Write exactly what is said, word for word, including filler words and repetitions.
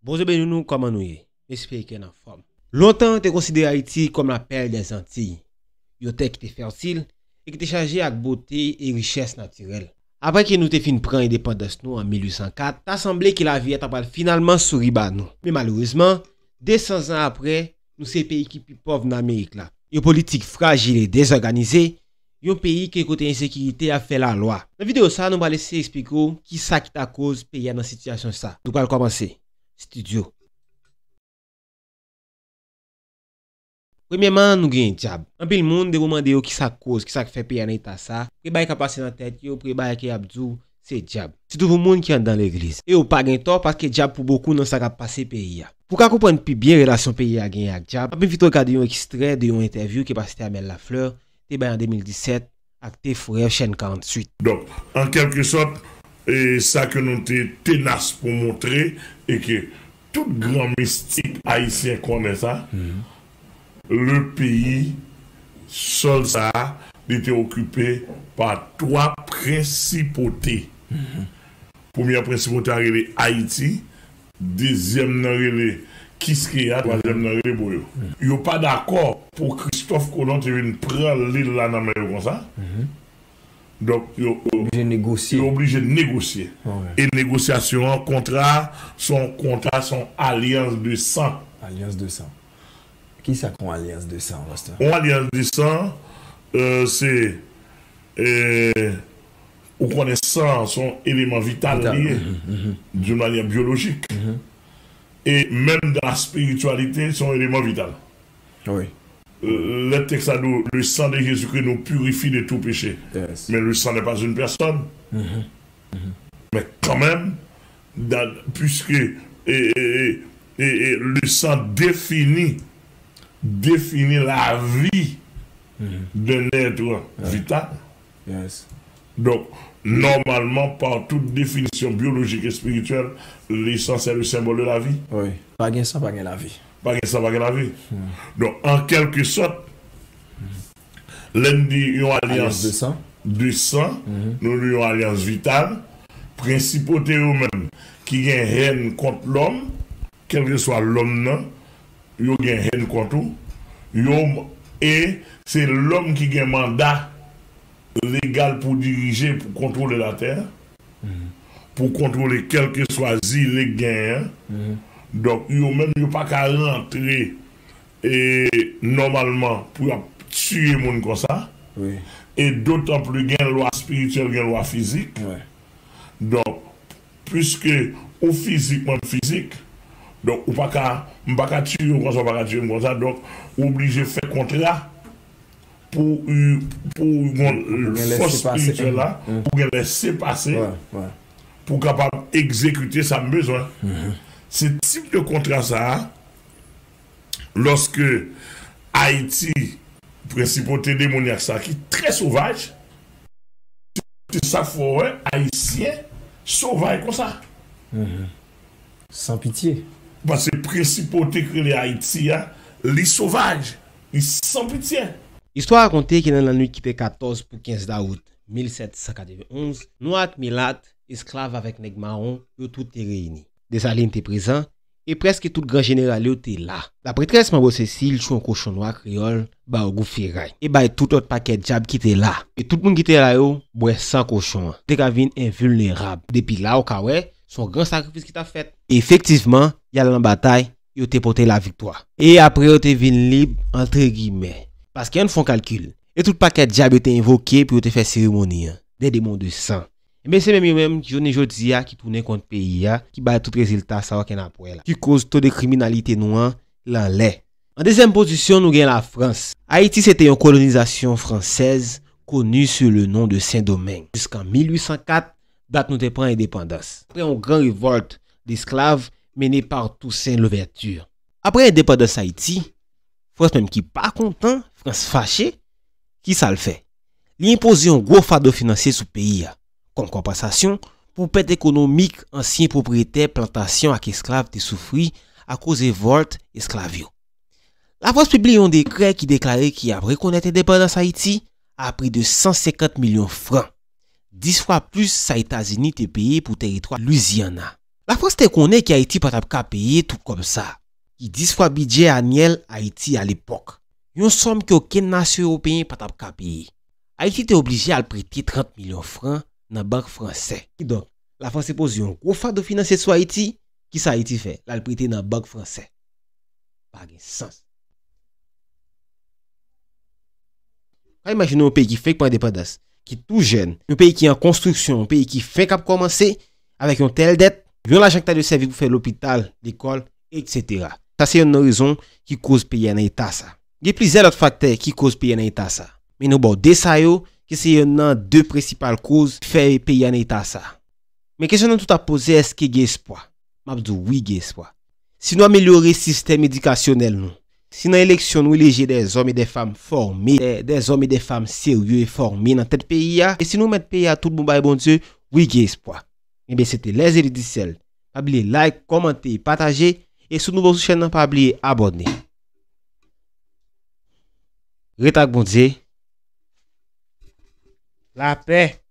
Bondye beni nou, kòman nou ye? M espere ke n anfòm. Lontan, yo te konsidere Ayiti kòm la perle des Antilles, yon tè ki te fètil e ki te chaje ak bote e richès natirèl. Apre ke nou te fin pran endepandans nou an mil uit san kat, ta sanble ke lavi a ta pral finalman souri ba nou. Men malerezman, de san zan apre, nou se peyi ki pi pòv nan Amerik la. Yon politik frajil e dezòganize, yon peyi ke kote ensekirite ap fè lalwa. Nan videyo sa, nou pral eseye eksplike w kisa ki ta koz peyi a nan sitiyasyon sa. Nou pral kòmanse. Studio. Premyèman, nou genyen dyab. Anpil moun, depi w mande yo kisa k koz, kisa k fè peyi a nan eta sa, premye bagay k ap pase nan tèt yo, premye bagay ke y ap di w, se dyab. Sitou pou moun ki anndan legliz. E yo pa gen tò, paske dyab pou bokou nan sa k ap pase peyi a. Pou w ka konprann pi byen relasyon peyi a genyen ak dyab, ann pi fito gade yon ekstrè de yon entèvyou ke pastè Amel Lafleur te bay an de mil disèt ak T Frères, chaîne karanntuit. Donk, an kèlkesòt, e sa ke nou te tenas pou montre, e ke tout gran mistik ayisyen konnen sa, le peyi, sòl sa a, li te okipe pa twa prensipote. Premyè prensipote a rele Ayiti, dezyèm nan rele Kiskeya, twazyèm nan rele Boyo. Yo pa dakò pou Kristòf Kolon te vin pran lil la nan men yo konsa. Donk, yo, yo, oblije negosye. Yo oblije negosye. E negosyasyon an, kontra, se yon kontra, se yon alyans de san. Alyans de san. Kisa k yon alyans de san, pastè? Yon alyans de san, euh, se, euh, ou konnen san, se yon eleman vital li ye, d'une manière biologique. E menm dans la spiritualité, se yon eleman vital. Wi. Le texte a dit, le sang de Jésus-Christ nous purifie de tout péché. Yes. Mais le sang n'est pas une personne. Mais quand même, dans, puisque, et, et, et, et, et le sang définit, définit la vie d'un être vital. Yes. Donk, nòmalman, pa tout definisyon biyolojik e espirityèl, le sang c'est le symbole de la vie. Wi. Pa gen san, pa gen lavi. Pa gen san, pa gen lavi. Donk, an kèlke sòt, lè n di yon alyans de san, nou di yon alyans vital, prensipote yo menm ki gen hèn kont lòm, kèlkeswa lòm nan, yo gen hèn kont ou, yo, e se lòm ki gen manda legal pou dirije, pou kontwole latè, pou kontwole kèlkeswa zile k genyen an. Donk, yo menm, yo pa ka rantre, e, nòmalman pou y ap tiye moun konsa. Wi. E dotan pli gen lwa espirityèl, gen lwa fizik. Wi. Donk, piske ou fizik, mwen m fizik, donk ou pa ka, m pa ka tiye w konsa, ou pa ka tiye m konsa, donk ou oblije fè kontra pou, pou gen fòs espirityèl la, pou gen lèsepase, pou kapab egzekite sa m bezwen. Se tip de kontra sa a, lòske Ayiti, prensipote demonyak sa ki trè sovaj, se sa k fè w wè Ayisyen sovaj konsa. San pitye. Paske prensipote k rele Ayiti a, li sovaj, li san pitye. Istwa rakonte ke nan lannwit ki te katòz pou kenz dawout mil sèt san katrevenonz, nwa ak milat, esklav avèk nèg mawon, yo tout te reyini. Desalin te prezan, e prèske tout gran jeneral yo te la. Laprètrès Manbo Sesil tchwe yon kochon nwa kreyòl ba yo gou feray, e bay tout lòt pakèt dyab ki te la. E tout moun ki te la yo bwè san kochon an. Te ka vin envilnerab. Depi la, ou ka wè, se yon gran sakrifis ki t ap fèt. Efektivman, y al nan batay, yo te pote laviktwa. E apre, yo te vin lib, antre gimè. Paske ann fè yon kalkil. E tout pakèt dyab yo te envoke pou yo te fè seremoni an. Des démons de sang. Ebyen, se menm yo menm, jounen jodi a, ki tounen kont peyi a, ki bay tout rezilta sa w ap wè la, ki koz to de kriminalite nou an, l anlè. An dezyèm pozisyon, nou gen Lafrans. Ayiti se te yon kolonizasyon fransèz, koni sou le non de Sendomeng, jiskan mil uit san kat, dat nou te pran endepandans. Apre yon gran revòlt desklav mennen pa Toussaint Louverture. Apre endepandans Ayiti, Frans menm ki pa kontan, Frans fache, kisa l fè? Li enpoze yon gwo fado finansye sou peyi a, kòm konpansasyon pou pèt ekonomik ansyen pwopriyetè plantasyon ak esklav te soufri akoz revòlt esklav yo. Lafrans pibliye yon dekrè ki deklare ke y ap rekonèt endepandans Ayiti a pri de san senkant milyon fran, dis fwa plis sa Etazini te peye pou tèritwa Lwizyana. Lafrans te konnen ke Ayiti pa t ap ka peye tout kòb sa, ki dis fwa bidjè anyèl Ayiti alepòk, yon sòm ke okenn nasyon ewopeyen pa t ap ka peye. Ayiti te oblije al prete trant milyon fran nan bank fransè. Kidonk, Lafrans te poze yon gwo fado finansye sou Ayiti. Kisa Ayiti fè? L al prete nan bank fransè. Pa gen sans. Ka imajine yon peyi ki fenk pran endepandans, ki tou jèn, yon peyi ki an konstriksyon, yon peyi ki fenk ap kòmanse, avèk yon tèl dèt, yon lajan ki ta dwe sèvi pou fè lopital, lekòl, etsetera. Sa se yonn nan rezon ki koz peyi a nan eta sa. Gen plizyè lòt faktè ki koz peyi a nan eta sa. Men nou ba w de sa yo, ki se yonn nan de prensipal koz ki fè peyi a nan eta sa. Men kesyon nou tout ap poze, èske gen espwa? M ap di w wi, gen espwa. Si nou amelyore sistèm edikasyonèl nou, si nan eleksyon nou elije dèzòm e dèfanm fòme, dè, dèzòm e dèfanm serye e fòme nan tèt peyi a, e si nou mèt peyi a tout bon bay Bondye, wi, gen espwa. Ebyen, se te Les Élites du Ciel. Pa bliye like, kòmante, pataje, e si w nouvo sou chèn nan, pa bliye abòne. Ret ak Bondye. Lapè.